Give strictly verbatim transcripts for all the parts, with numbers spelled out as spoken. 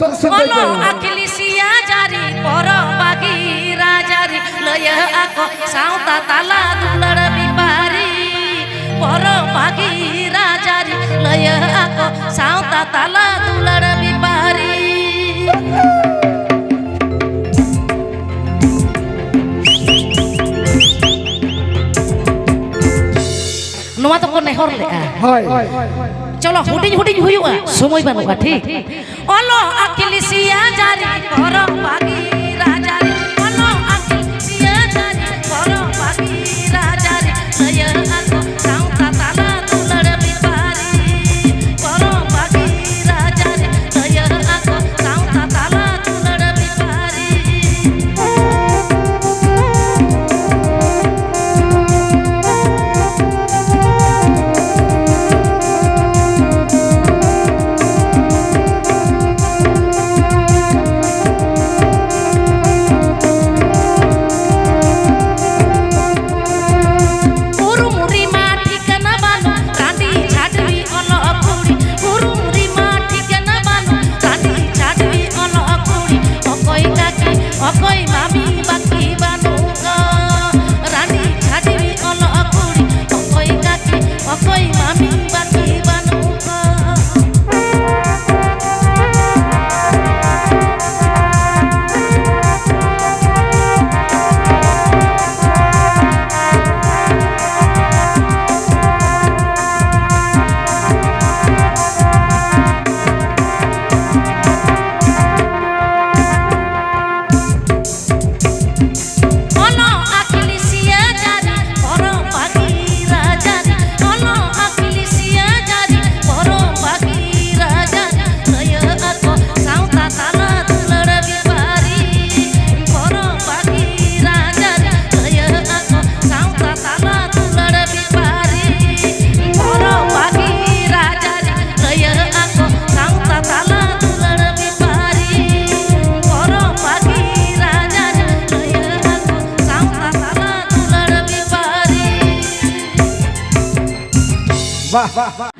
ᱚᱞᱚᱜ ᱟᱹᱠᱤᱞ ᱥᱤᱭᱟ ᱡᱟᱹᱨᱤ, ᱯᱚᱨᱚᱵᱽ ᱵᱟᱹᱜᱤ ᱨᱟᱡᱽᱟᱹᱨᱤ, ᱞᱟᱹᱭᱟᱹᱜ ᱟᱠᱚ ᱥᱟᱶᱛᱟ ᱛᱟᱞᱟ ᱫᱩᱞᱟᱹᱲ ᱵᱮᱯᱟᱨᱤ᱾ ᱯᱚᱨᱚᱵᱽ ᱵᱟᱹᱜᱤ ᱨᱟᱡᱽᱟᱹᱨᱤ, ᱞᱟᱹᱭᱟᱹᱜ ᱟᱠᱚ ᱥᱟᱶᱛᱟ ᱛᱟᱞᱟ ᱫᱩᱞᱟᱹᱲ ᱵᱮᱯᱟᱨᱤ᱾ ᱱᱚᱣᱟ ᱫᱚᱠᱚ ᱱᱮᱦᱚᱨ ᱞᱮᱜᱼᱟ᱾ ᱦᱳᱭ᱾ ᱪᱚᱞᱚ, ᱦᱩᱰᱤᱧ ᱦᱩᱰᱤᱧ ᱦᱩᱭᱩᱜᱼᱟ, ᱥᱚᱢᱚᱭ ᱵᱟᱹᱱᱩᱜᱼᱟ, ᱴᱷᱤᱠ? ᱚᱞᱚᱜ ᱟᱹᱠᱤᱞ ᱥᱤᱭᱟ ᱡᱟᱹᱨᱤ, ᱯᱚᱨᱚᱵᱽ ᱵᱟᱹᱜᱤ ᱨᱟᱡᱽᱟᱹᱨᱤ᱾ ᱚᱞᱚᱜ ᱟᱹᱠᱤᱞ ᱥᱤᱭᱟ ᱡᱟᱹᱨᱤ, ᱯᱚᱨᱚᱵᱽ ᱵᱟᱹᱜᱤ ᱨᱟᱡᱽᱟᱹᱨᱤ᱾ ᱞᱟᱹᱭᱟᱹᱜ ᱟᱠᱚ ᱥᱟᱶᱛᱟ ᱛᱟᱞᱟ ᱫᱩᱞᱟᱹᱲ ᱵᱮᱯᱟᱨᱤ᱾ ᱯᱚᱨᱚᱵᱽ ᱵᱟᱹᱜᱤ ᱨᱟᱡᱽᱟᱹᱨᱤ᱾ ᱞᱟᱹᱭᱟᱹᱜ ᱟᱠᱚ ᱥᱟᱶᱛᱟ ᱛᱟᱞᱟ ᱫᱩᱞᱟᱹᱲ ᱵᱮᱯᱟᱨᱤ᱾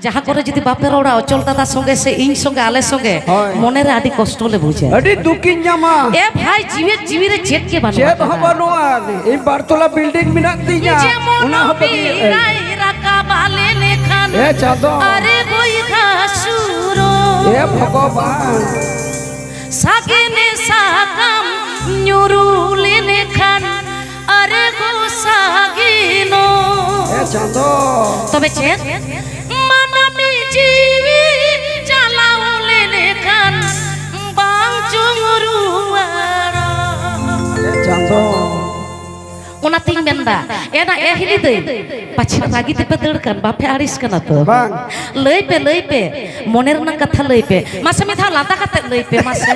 ᱡᱟᱦᱟᱸ ᱠᱚᱨᱮ ᱡᱩᱫᱤ ᱵᱟᱯᱮ ᱨᱚᱲᱟ ᱚᱪᱚᱞ ᱫᱟᱫᱟ ᱥᱚᱸᱜᱮ ᱥᱮ ᱤᱧ ᱥᱚᱸᱜᱮ, ᱟᱞᱮ ᱥᱚᱸᱜᱮ, ᱦᱳᱭ᱾ ᱢᱚᱱᱮ ᱨᱮ ᱟᱹᱰᱤ ᱠᱚᱥᱴᱚ ᱞᱮ ᱵᱩᱡᱟ᱾ ᱟᱹᱰᱤ ᱫᱩᱠᱤᱧ ᱧᱟᱢᱟ᱾ ᱮ ᱵᱷᱟᱭ, ᱡᱤᱣᱮᱫ ᱡᱤᱣᱤ ᱨᱮ ᱪᱮᱫ ᱜᱮ ᱵᱟᱹᱱᱩᱜ ᱪᱮᱫ ᱦᱚᱸ ᱟᱠᱟᱫᱟ᱾ ᱵᱟᱹᱱᱩᱜᱼᱟ᱾ ᱤᱧ ᱵᱟᱨ ᱛᱚᱞᱟ ᱵᱤᱞᱰᱤᱝ ᱢᱮᱱᱟᱜ ᱛᱤᱧᱟ᱾ ᱡᱮᱢᱚᱱ ᱚᱱᱟ ᱦᱚᱸ ᱵᱟᱹᱜᱤ ᱵᱤᱨᱟᱭ ᱨᱟᱠᱟᱵ ᱞᱮᱱᱠᱷᱟᱱ ᱮ ᱪᱟᱸᱫᱚ᱾ ᱟᱨᱮ ᱦᱩᱭ ᱦᱟᱹᱥᱩᱨᱚᱜ᱾ ᱮ ᱵᱷᱚᱜᱚᱵᱟᱱ᱾ ᱥᱟᱜᱮᱱᱮ ᱥᱟᱠᱟᱢ ᱧᱩᱨᱩ ᱞᱮᱱᱠᱷᱟᱱ ᱟᱨᱮ ᱜᱚᱥᱟᱜᱤᱱᱚ᱾ ᱮ ᱪᱟᱸᱫᱚ᱾ ᱛᱚᱵᱮ ᱪᱮᱫ? ᱢᱟᱹᱱᱢᱤ ᱡᱤᱣᱤ ᱪᱟᱞᱟᱣ ᱞᱮᱱᱠᱷᱟᱱ ᱵᱟᱝ ᱪᱚᱝ ᱨᱩᱣᱟᱹᱲᱟ᱾ ᱮ ᱪᱟᱸᱫᱚ᱾ ᱚᱱᱟᱛᱤᱧ ᱢᱮᱱᱫᱟ, ᱮᱱᱟ ᱮ ᱦᱤᱞᱤ ᱫᱟᱹᱭ, ᱯᱟᱪᱷᱮ ᱨᱟᱹᱜᱤ ᱛᱮᱯᱮ ᱫᱟᱹᱲ ᱠᱟᱱ, ᱵᱟᱯᱮ ᱟᱹᱲᱤᱥ ᱠᱟᱱᱟ ᱛᱚ? ᱵᱟᱝ᱾ ᱞᱟᱹᱭ ᱯᱮ, ᱞᱟᱹᱭ ᱯᱮ, ᱢᱚᱱᱮ ᱨᱮᱱᱟᱜ ᱠᱟᱛᱷᱟ ᱞᱟᱹᱭ ᱯᱮ᱾ ᱢᱟᱥᱮ ᱢᱤᱫ ᱫᱷᱟᱣ ᱞᱟᱸᱫᱟ ᱠᱟᱛᱮ ᱞᱟᱹᱭ ᱯᱮ, ᱢᱟᱥᱮ᱾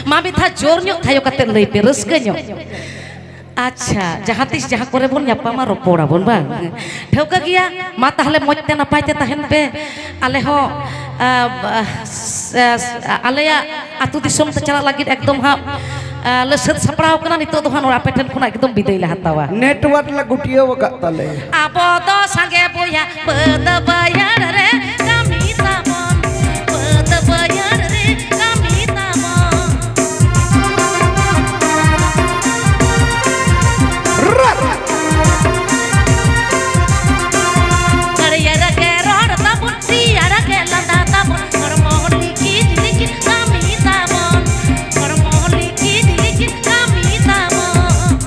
ᱢᱟ ᱢᱤᱫ ᱫᱷᱟᱣ ᱡᱳᱨ ᱧᱚᱜ ᱛᱷᱟᱭᱚ ᱠᱟᱛᱮ ᱞᱟᱹᱭ ᱯᱮ, ᱨᱟᱹᱥᱠᱟᱹ ᱧᱚᱜ᱾ ᱟᱪᱪᱷᱟ, ᱡᱟᱦᱟᱸ ᱛᱤᱥ ᱡᱟᱦᱟᱸ ᱠᱚᱨᱮ ᱵᱚᱱ ᱧᱟᱯᱟᱢᱟ, ᱨᱚᱯᱚᱲᱟᱵᱚᱱ, ᱵᱟᱝ? ᱴᱷᱟᱹᱣᱠᱟᱹ ᱜᱮᱭᱟ᱾ ᱢᱟ ᱛᱟᱦᱞᱮ ᱢᱚᱡᱽ ᱛᱮ ᱱᱟᱯᱟᱭ ᱛᱮ ᱛᱟᱦᱮᱱ ᱯᱮ᱾ ᱟᱞᱮ ᱦᱚᱸ, ᱟ, ᱵ-, ᱟ, ᱥ-, ᱟ, ᱥ-, ᱟᱞᱮᱭᱟᱜ ᱟᱹᱛᱩ ᱫᱤᱥᱚᱢ ᱛᱮ ᱪᱟᱞᱟᱜ ᱞᱟᱹᱜᱤᱫ ᱮᱠᱫᱚᱢ ᱦᱟᱸᱜ, ᱟ, ᱞᱮ ᱥᱟᱹᱛ ᱥᱟᱯᱲᱟᱣ ᱠᱟᱱᱟ᱾ ᱱᱤᱛᱚᱜ ᱫᱚ ᱦᱟᱸᱜ ᱱᱚᱰᱮ ᱟᱯᱮ ᱴᱷᱮᱱ ᱠᱷᱚᱱᱟᱜ ᱮᱠᱫᱚᱢ ᱵᱤᱫᱟᱹᱭ ᱞᱮ ᱦᱟᱛᱟᱣᱟ᱾ ᱱᱮᱴᱣᱟᱨᱠ ᱞᱮ ᱜᱩᱴᱭᱟᱹᱣ ᱟᱠᱟᱫ ᱛᱟᱞᱮᱭᱟ᱾ ᱟᱵᱚ ᱫᱚ ᱥᱟᱸᱜᱮ ᱵᱚᱭᱦᱟ ᱵᱟᱹᱫᱽ ᱵᱟᱹᱭᱦᱟᱹᱲ ᱨᱮ ᱠᱟᱹᱢᱤ ᱛᱟᱵᱚᱱ, ᱵᱟᱹᱫᱽ ᱵᱟᱹᱭᱦᱟᱹᱲ ᱨᱮ ᱠᱟᱹᱢᱤ ᱛᱟᱵᱚᱱ᱾ ᱟᱹᱲᱭᱟᱹ ᱨᱮᱜᱮ ᱨᱚᱲ ᱛᱟᱵᱚᱱ, ᱨᱮᱭᱟᱲ ᱜᱮ ᱞᱟᱸᱫᱟ ᱛᱟᱵᱚᱱ, ᱦᱚᱲᱢᱚ ᱞᱤᱠᱤᱫ ᱞᱤᱠᱤᱫ ᱠᱟᱹᱢᱤ ᱛᱟᱵᱚᱱ, ᱦᱚᱲᱢᱚ ᱞᱤᱠᱤᱫ ᱞᱤᱠᱤᱫ ᱠᱟᱹᱢᱤ ᱛᱟᱵᱚᱱ᱾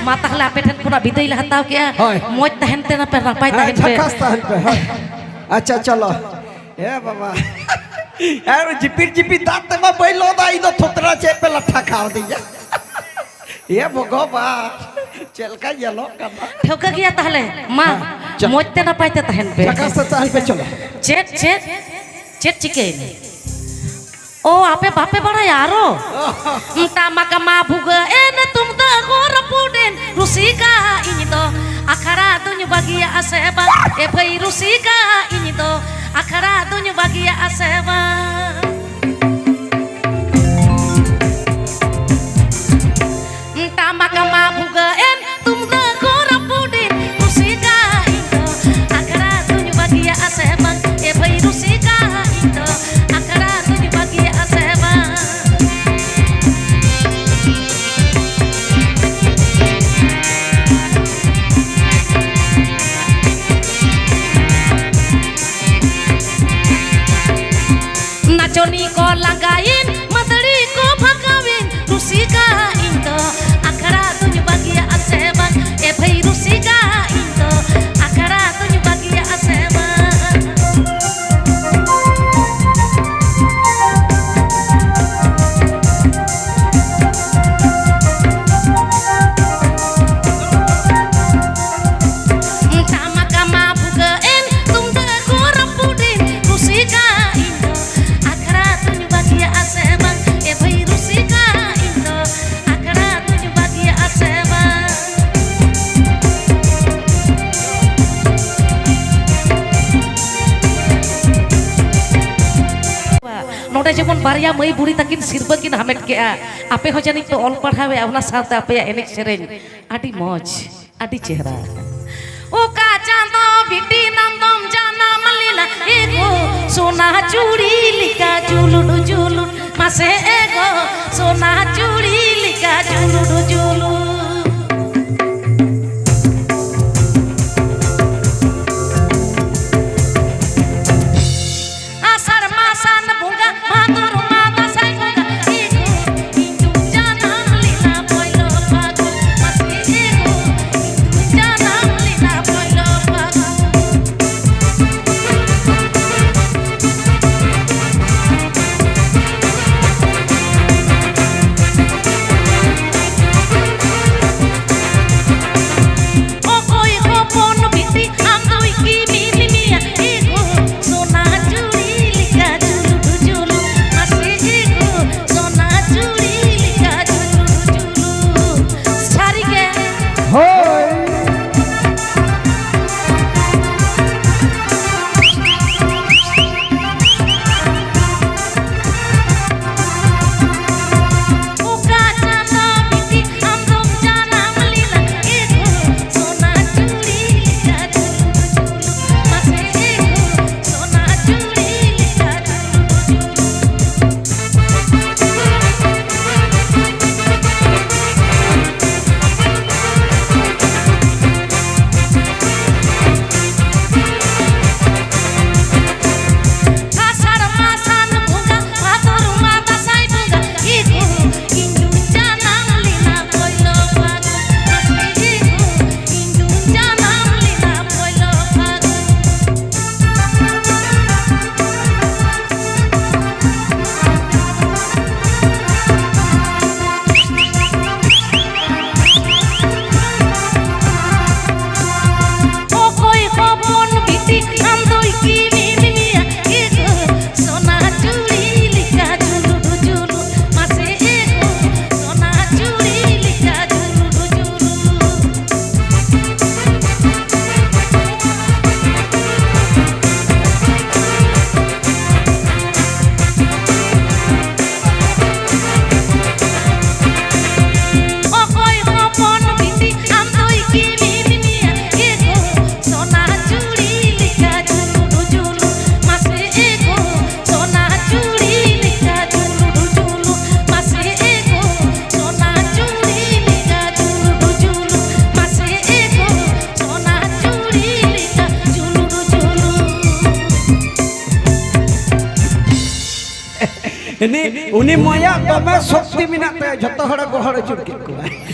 ᱢᱟ ᱛᱟᱦᱞᱮ ᱟᱯᱮ ᱴᱷᱮᱱ ᱠᱷᱚᱱᱟᱜ ᱵᱤᱫᱟᱹᱭ ᱞᱮ ᱦᱟᱛᱟᱣ ᱠᱮᱜᱼᱟ᱾ ᱦᱳᱭ᱾ ᱢᱚᱡᱽ ᱛᱟᱦᱮᱱ ᱛᱮ ᱱᱟᱯᱮ ᱱᱟᱯᱟᱭ ᱦᱮᱸ, ᱛᱟᱦᱮᱱ ᱯᱮ᱾ ᱡᱷᱟᱠᱟᱥ ᱛᱟᱦᱮᱱ ᱯᱮ, ᱦᱳᱭ᱾ ᱟᱪᱪᱷᱟ, ᱪᱚᱞᱚ᱾ ᱮ ᱵᱟᱵᱟ᱾ ᱟᱨ ᱡᱤᱯᱤᱨ ᱡᱤᱯᱤᱨ ᱫᱟᱜ ᱛᱮᱢᱟ ᱵᱟᱹᱧ ᱞᱚᱦᱚᱫᱟ, ᱤᱧ ᱫᱚ ᱛᱷᱚᱛᱨᱟ ᱪᱮᱫ ᱯᱮ ᱞᱟᱴᱷᱟ ᱠᱟᱣᱫᱤᱧᱟ᱾ ᱮ ᱵᱷᱚᱜᱚᱵᱟᱱ, ᱪᱮᱫ ᱞᱮᱠᱟ ᱧᱮᱞᱚᱜ ᱠᱟᱱᱟ᱾ ᱴᱷᱟᱹᱣᱠᱟᱹ ᱜᱮᱭᱟ ᱛᱟᱦᱞᱮ? ᱢᱟ, ᱦᱮᱸ, ᱪᱚ᱾ ᱢᱚᱡᱽ ᱛᱮ ᱱᱟᱯᱟᱭ ᱛᱮ ᱛᱟᱦᱮᱱ ᱯᱮ᱾ ᱡᱷᱟᱠᱟᱥ ᱛᱮ ᱛᱟᱦᱮᱱ ᱯᱮ, ᱪᱚᱞᱚ᱾ ᱪᱮᱫ, ᱪᱮᱫ? ᱪᱮᱫ ᱪᱤᱠᱟᱹᱭᱮᱱᱟ? ᱚ, ᱟᱯᱮ ᱵᱟᱯᱮ ᱵᱟᱲᱟᱭᱟ ᱟᱨᱚ? ᱴᱟᱢᱟᱠ ᱢᱟ ᱵᱷᱩᱜᱟᱹᱜ ᱮᱱ, ᱛᱩᱢᱫᱟᱜ ᱠᱚ ᱨᱟᱹᱯᱩᱫ ᱮᱱ, ᱨᱩᱥᱤᱠᱟ ᱤᱧ ᱫᱚ ᱟᱠᱷᱲᱟ ᱫᱩᱧ ᱵᱟᱹᱜᱤᱭᱟᱜᱼᱟ ᱥᱮ ᱵᱟᱝ? ᱮ ᱵᱷᱟᱹᱭ ᱨᱩᱥᱤᱠᱟ ᱤᱧ ᱫᱚ ᱟᱠᱷᱲᱟ ᱫᱩᱧ ᱵᱟᱹᱜᱤᱭᱟᱜᱼᱟ ᱥᱮ ᱵᱟᱝ? ᱴᱟᱢᱟᱠ ᱢᱟ ᱵᱷᱩᱜᱟᱹᱜ ᱮᱱ, ᱛᱩᱢᱫᱟᱜ ᱠᱚ ᱨᱟᱹᱯᱩᱫ ᱮᱱ, ᱨᱩᱥᱤᱠᱟ ᱤᱧ ᱫᱚ ᱟᱠᱷᱲᱟ ᱫᱩᱧ ᱵᱟᱹᱜᱤᱭᱟᱜᱼᱟ ᱥᱮ ᱵᱟᱝ? ᱮ ᱵᱷᱟᱹᱭ ᱨᱩᱥᱤᱠᱟ ᱤᱧ ᱫᱚ ᱟᱠᱷᱲᱟ ᱫᱩᱧ ᱵᱟᱹᱜᱤᱭᱟᱜᱼᱟ ᱥᱮ ᱵᱟᱝ? ᱱᱟᱪᱚᱱᱤ ᱠᱚ ᱞᱟᱸᱜᱟᱭᱮᱱ, ᱢᱟᱹᱫᱟᱹᱲᱤ ᱠᱚ ᱵᱷᱟᱜᱟᱣᱮᱱ, ᱨᱩᱥᱤᱠᱟ ᱤᱧ ᱫᱚ ᱟᱠᱷᱲᱟ ᱫᱩᱧ ᱵᱟᱹᱜᱤᱭᱟᱜᱼᱟ ᱥᱮ ᱵᱟᱝ? ᱮ ᱵᱷᱟᱹᱭ ᱨᱩᱥᱤᱠᱟ ᱤᱧ ᱫᱚ ᱟᱠᱷᱲᱟ ᱫᱩᱧ ᱵᱟᱹᱜᱤᱭᱟᱜᱼᱟ ᱥᱮ ᱵᱟᱝ? ᱴᱟᱢᱟᱠ ᱢᱟ ᱵᱷᱩᱜᱟᱹᱜ ᱮᱱ, ᱛᱩᱢᱫᱟᱜ ᱠᱚ ᱨᱟᱹᱯᱩᱫ ᱮᱱ, ᱨᱩᱥᱤᱠᱟ ᱤᱧ ᱫᱚ ᱟᱠᱷᱲᱟ ᱫᱩᱧ ᱵᱟᱹᱜᱤᱭᱟᱜᱼᱟ ᱥᱮ ᱵᱟᱝ? ᱮ ᱵᱷᱟᱹᱭ ᱨᱩᱥᱤᱠᱟ ᱤᱧ ᱫᱚ ᱟᱠᱷᱲᱟ ᱫᱩᱧ ᱵᱟᱹᱜᱤᱭᱟᱜᱼᱟ ᱥᱮ ᱵᱟᱝ? ᱱᱚᱰᱮ ᱡᱮᱢᱚᱱ ᱵᱟᱨᱭᱟ ᱢᱟᱹᱭ ᱵᱩᱲᱦᱤ ᱛᱟᱹᱠᱤᱱ ᱥᱤᱨᱯᱟᱹ ᱠᱤᱱ ᱦᱟᱢᱮᱴ ᱠᱮᱜᱼᱟ, ᱟᱯᱮ ᱦᱚᱸ ᱡᱟᱹᱱᱤᱡ ᱯᱮ ᱚᱞ ᱯᱟᱲᱦᱟᱣᱮᱜᱼᱟ, ᱚᱱᱟ ᱥᱟᱶᱛᱮ ᱟᱯᱮᱭᱟᱜ ᱮᱱᱮᱡ ᱥᱮᱨᱮᱧ ᱟᱹᱰᱤ ᱢᱚᱡᱽ, ᱟᱹᱰᱤ ᱪᱮᱦᱨᱟ᱾ ᱚᱠᱟ ᱪᱟᱸᱫᱚ ᱵᱤᱴᱤ ᱱᱟᱱᱫᱚᱢ ᱡᱟᱱᱟᱢ ᱞᱮᱱᱟ, ᱮ ᱜᱳ, ᱥᱚᱱᱟ ᱪᱩᱲᱤ ᱞᱮᱠᱟ ᱡᱩᱞᱩᱰ ᱡᱩᱞᱩᱰ, ᱢᱟᱥᱮ ᱮ ᱜᱳ, ᱥᱚᱱᱟ ᱪᱩᱲᱤ ᱞᱮᱠᱟ ᱡᱩᱞᱩᱰ ᱡᱩᱞᱩᱰ᱾ ᱟᱥᱟᱲ ᱢᱟᱥᱟᱱ ᱵᱚᱸᱜᱟ, ᱵᱷᱟᱫᱚᱨ ᱢᱟ ᱫᱟᱸᱥᱟᱭ ᱵᱚᱸᱜᱟ, ᱮ ᱜᱳ, ᱤᱧ ᱫᱩᱧ ᱡᱟᱱᱟᱢ ᱞᱮᱱᱟ ᱯᱳᱭᱞᱳ ᱯᱷᱟᱹᱜᱩᱱ, ᱢᱟᱥᱮ ᱮ ᱩᱱᱤ, ᱩᱱᱤ ᱢᱚᱭᱟᱜ ᱫᱚᱢᱮ ᱥᱚᱠᱛᱤ ᱢᱮᱱᱟᱜ ᱛᱟᱭᱟ, ᱡᱷᱚᱛᱚ ᱦᱚᱲᱮ ᱜᱚᱦᱚᱲ ᱟᱹᱪᱩᱨ ᱠᱮᱫ ᱠᱚᱣᱟ᱾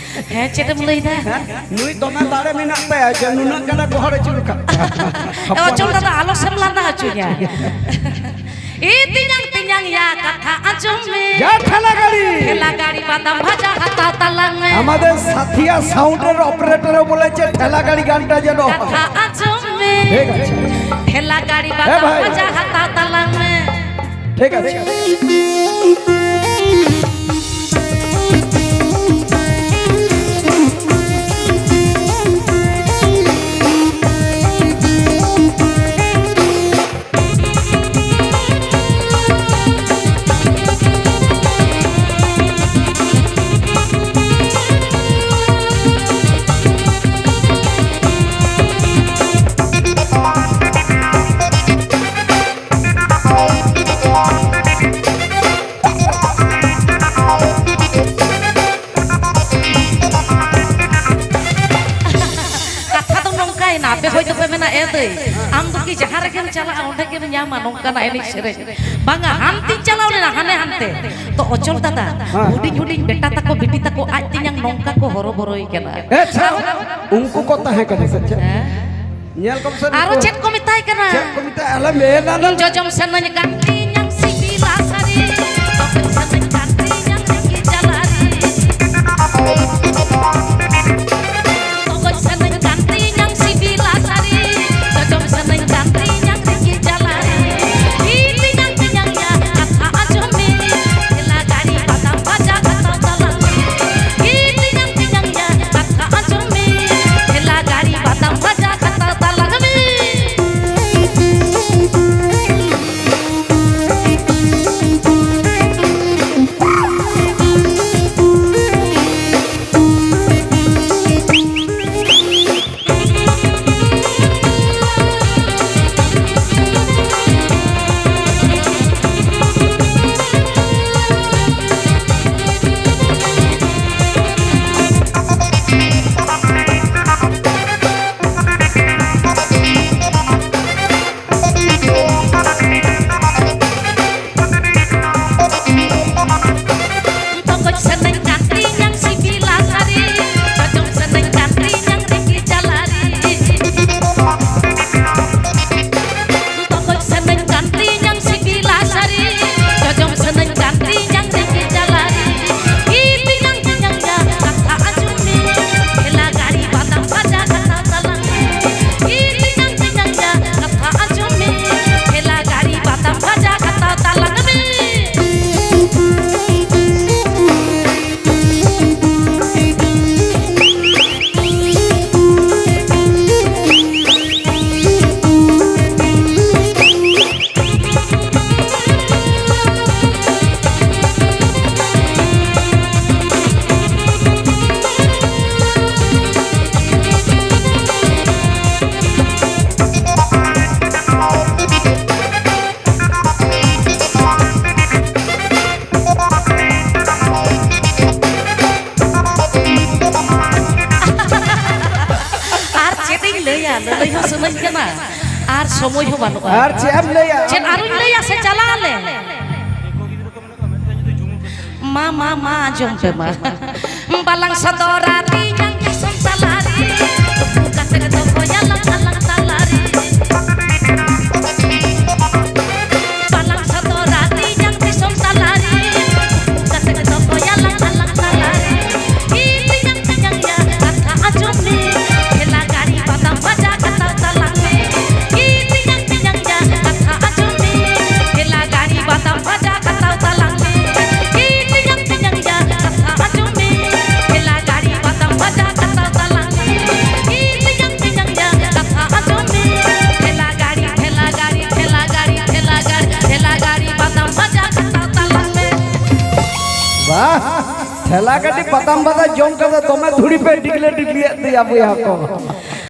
ᱦᱮᱸ, ᱪᱮᱫ ᱮᱢ ᱞᱟᱹᱭᱫᱟ? ᱦᱮᱸ? ᱱᱩᱭ ᱫᱚᱢᱮ ᱫᱟᱲᱮ ᱢᱮᱱᱟᱜ ᱛᱟᱭᱟ ᱡᱮ ᱱᱩᱱᱟᱹᱜ ᱜᱟᱱᱮ ᱜᱚᱦᱚᱲ ᱟᱹᱪᱩᱨ ᱟᱠᱟᱫ ᱠᱚᱣᱟ᱾ ᱮ, ᱚᱪᱚᱞ ᱫᱟᱫᱟ, ᱟᱞᱚ ᱥᱮᱢ ᱞᱟᱸᱫᱟ ᱦᱚᱪᱚᱧᱟ᱾ ᱮ ᱛᱮᱧᱟᱝ, ᱛᱮᱧᱟᱝ ᱭᱟ, ᱠᱟᱛᱷᱟ ᱟᱸᱡᱚᱢ ᱢᱮ᱾ ᱡᱟ ᱴᱷᱮᱞᱟ ᱜᱟᱹᱲᱤ᱾ ᱴᱷᱮᱞᱟ ᱜᱟᱹᱲᱤ ᱵᱟᱫᱟᱢ ᱵᱷᱟᱡᱟ ᱦᱟᱛᱟᱣ ᱛᱟᱞᱟᱝ ᱢᱮ᱾ ᱟᱢᱟᱫᱮᱨ ᱥᱟᱛᱷᱤᱭᱟ ᱥᱟᱣᱩᱱᱰ ᱨᱮ ᱚᱯᱟᱨᱮᱴᱚᱨ ᱵᱚᱞᱮ ᱪᱮᱫ ᱴᱷᱮᱞᱟ ᱜᱟᱹᱲᱤ ᱜᱟᱱᱴᱟ ᱡᱮᱱᱚ᱾ ᱠᱟᱛᱷᱟ ᱟᱸᱡᱚᱢ ᱢᱮ᱾ ᱴᱷᱤᱠ ᱟᱪᱷᱮ᱾ ᱴᱷᱮᱞᱟ ᱜᱟᱹᱲᱤ ᱦᱮᱸ ᱵᱟᱫᱟᱢ ᱵᱷᱟᱭ᱾ ᱵᱷᱟᱡᱟ ᱦᱟᱛᱟᱣ ᱛᱟᱞᱟᱝ ᱢᱮ᱾ ᱴᱷᱤᱠ ᱟᱪᱷᱮ᱾ ᱠᱟᱛᱷᱟ ᱫᱚ ᱱᱚᱝᱠᱟᱭᱮᱱᱟ, ᱟᱯᱮ ᱦᱚᱭᱛᱳ ᱯᱮ ᱢᱮᱱᱟ, "ᱮ ᱫᱟᱹᱭ, ᱟᱢ ᱫᱚ ᱠᱤ ᱡᱟᱦᱟᱸ ᱨᱮᱜᱮᱢ ᱪᱟᱞᱟᱜᱼᱟ, ᱚᱸᱰᱮ ᱜᱮᱢ ᱧᱟᱢᱟ ᱱᱚᱝᱠᱟᱱᱟᱜ ᱮᱱᱮᱡ ᱥᱮᱨᱮᱧ?" ᱵᱟᱝᱟ, ᱦᱟᱱᱛᱮᱧ ᱪᱟᱞᱟᱣ ᱞᱮᱱᱟ, ᱦᱟᱱᱮ ᱦᱟᱱᱛᱮ᱾ ᱛᱚ, ᱚᱪᱚᱞ ᱫᱟᱫᱟ, ᱦᱮᱸ᱾ ᱦᱩᱰᱤᱧ ᱦᱩᱰᱤᱧ ᱵᱮᱴᱟ ᱛᱟᱠᱚ, ᱵᱤᱴᱤ ᱛᱟᱠᱚ, ᱟᱡ ᱛᱮᱧᱟᱝ ᱱᱚᱝᱠᱟ ᱠᱚ ᱦᱚᱨᱚᱵᱚᱨᱚᱭ ᱠᱟᱱᱟ᱾ ᱮ, ᱪᱷᱟ, ᱩᱱᱠᱩ ᱠᱚ ᱛᱟᱦᱮᱸ ᱠᱟᱱᱟ ᱥᱮ ᱪᱮᱫ? ᱦᱮᱸ? ᱧᱮᱞ ᱠᱚᱢ ᱥᱮ ᱟᱨᱚ ᱱᱩᱠᱩ᱾ ᱪᱮᱫ ᱠᱚ ᱢᱮᱛᱟᱭ ᱠᱟᱱᱟ? ᱪᱮᱫ ᱠᱚ ᱢᱮᱛᱟᱭ? ᱟᱞᱮ ᱢᱮᱱᱟ ᱱᱩᱠᱩ᱾ ᱡᱚᱡᱚᱢ ᱥᱮᱱᱟᱹᱧ ᱠᱟᱱ ᱛᱤᱧᱟᱹ ᱥᱤᱵᱤᱞᱟ ᱥᱟᱹᱨᱤ, ᱡᱚᱡᱚᱢ ᱥᱮᱱᱟᱹᱧ ᱠᱟᱱ ᱛᱤᱧᱟᱹ ᱨᱤᱸᱡᱤ ᱡᱟᱞᱟᱨᱤ᱾ ᱡᱚᱡᱚᱢ ᱥᱮᱱᱟᱹᱧ ᱠᱟᱱ ᱛᱤᱧᱟᱹ ᱥᱤᱵᱤᱞᱟ ᱥᱟᱹᱨᱤ, ᱡᱚᱡᱚᱢ ᱥᱮᱱᱟᱹᱧ ᱠᱟᱱ ᱛᱤᱧᱟᱹ ᱨᱤᱸᱡᱤ ᱡᱟᱞᱟᱨᱤ᱾ ᱦᱤ ᱛᱤᱧᱟᱹ ᱛᱤᱧᱟᱹ ᱭᱟ, ᱠᱟᱛᱷᱟ ᱟᱸᱡᱚᱢ ᱢᱮ, ᱴᱷᱮᱞᱟ ᱜᱟᱹᱲᱤ ᱵᱟᱫᱟᱢ ᱵᱷᱟᱡᱟ ᱦᱟᱛᱟᱣ ᱛᱟᱞᱟᱝ ᱢᱮ᱾ ᱦᱤ ᱛᱤᱧᱟᱹ ᱛᱤᱧᱟᱹ ᱭᱟ, ᱠᱟᱛᱷᱟ ᱟᱸᱡᱚᱢ ᱢᱮ, ᱴᱷᱮᱞᱟ ᱜᱟᱹᱲᱤ ᱵᱟᱫᱟᱢ ᱵᱷᱟᱡᱟ ᱦᱟᱛᱟᱣ ᱛᱟᱞᱟᱝ ᱢᱮ᱾ ᱥᱟᱹᱱᱟᱹᱧ ᱠᱟᱱᱟ, ᱟᱨ ᱥᱚᱢᱚᱭ ᱦᱚᱸ ᱵᱟᱹᱱᱩᱜᱼᱟ᱾ ᱟᱨ ᱪᱮᱫ ᱮᱢ ᱞᱟᱹᱭᱟ? ᱪᱮᱫ ᱟᱨᱚᱧ ᱞᱟᱹᱭᱟ ᱥᱮ ᱪᱟᱞᱟᱜ ᱟᱞᱮ? ᱢᱟ, ᱢᱟ, ᱢᱟ, ᱟᱸᱡᱚᱢ ᱯᱮ ᱢᱟ᱾ ᱵᱟᱞᱟᱝ ᱥᱚᱫᱚᱨᱟ ᱛᱤᱧᱟᱝ ᱫᱤᱥᱚᱢ ᱛᱟᱞᱟᱨᱮ, ᱩᱠᱩ ᱠᱟᱛᱮ ᱫᱚᱦᱚᱭᱟᱞᱟᱝ ᱟᱞᱟᱝ ᱛᱟᱞᱟᱨᱮ᱾ ᱵᱟᱞᱟᱝ ᱥᱚᱫᱚᱨᱟ ᱛᱤᱧᱟᱝ ᱫᱤᱥᱚᱢ ᱛᱟᱞᱟᱨᱮ, ᱩᱠᱩ ᱠᱟᱛᱮ ᱫᱚᱦᱚᱭᱟᱞᱟᱝ ᱟᱞᱟᱝ ᱛᱟᱞᱟᱨᱮ᱾ ᱤᱧ ᱛᱤᱧᱟᱝ, ᱛᱤᱧᱟᱝ ᱭᱟ, ᱠᱟᱛᱷᱟ ᱟᱸᱡᱚᱢ ᱢᱮ, ᱴᱷᱮᱞᱟ ᱜᱟᱹᱲᱤ ᱵᱟᱫᱟᱢ ᱵᱷᱟᱡᱟ ᱠᱟᱛᱷᱟ ᱛᱟᱞᱟᱝ ᱢᱮ᱾ ᱤᱧ ᱛᱤᱧᱟᱝ, ᱛᱤᱧᱟᱝ ᱭᱟ, ᱠᱟᱛᱷᱟ ᱟᱸᱡᱚᱢ ᱢᱮ, ᱴᱷᱮᱞᱟ ᱜᱟᱹᱲᱤ ᱵᱟᱫᱟᱢ ᱵᱷᱟᱡᱟ ᱠᱟᱛᱷᱟ ᱛᱟᱞᱟᱝ ᱢᱮ᱾ ᱤᱧ ᱛᱤᱧᱟᱝ, ᱛᱤᱧᱟᱝ ᱭᱟ, ᱠᱟᱛᱷᱟ ᱟᱸᱡᱚᱢ ᱢᱮ, ᱴᱷᱮᱞᱟ ᱜᱟᱹᱲᱤ ᱵᱟᱫᱟᱢ ᱵᱷᱟᱡᱟ ᱠᱟᱛᱷᱟ ᱛᱟᱞᱟᱝ ᱢᱮ᱾ ᱤᱧ ᱛᱤᱧᱟᱝ, ᱛᱤᱧᱟᱝ ᱭᱟ, ᱠᱟᱛᱷᱟ ᱟᱸᱡᱚᱢ ᱢᱮ, ᱴᱷᱮᱞᱟ ᱜᱟᱹᱲᱤ, ᱴᱷᱮᱞᱟ ᱜᱟᱹᱲᱤ, ᱴᱷᱮᱞᱟ ᱜᱟᱹᱲᱤ, ᱴᱷᱮᱞᱟ ᱜᱟᱹᱲᱤ, ᱴᱷᱮᱞᱟ ᱜᱟᱹᱲᱤ ᱵᱟᱫᱟᱢ ᱵᱷᱟᱡᱟ ᱠᱟᱛᱷᱟ ᱛᱟᱞᱟᱝ ᱢᱮ᱾ ᱵᱟᱦ, ᱴᱷᱮᱞᱟ ᱜᱟᱹᱰᱤ ᱵᱟᱫᱟᱢ ᱵᱷᱟᱡᱟ ᱡᱚᱢ ᱠᱟᱛᱮ ᱫᱚᱢᱮ ᱫᱷᱩᱲᱤ ᱯᱮ ᱰᱤᱜᱞᱟᱹ ᱰᱤᱜᱞᱤᱭᱮᱫ ᱛᱮᱭᱟ ᱵᱚᱭᱦᱟ ᱠᱚ᱾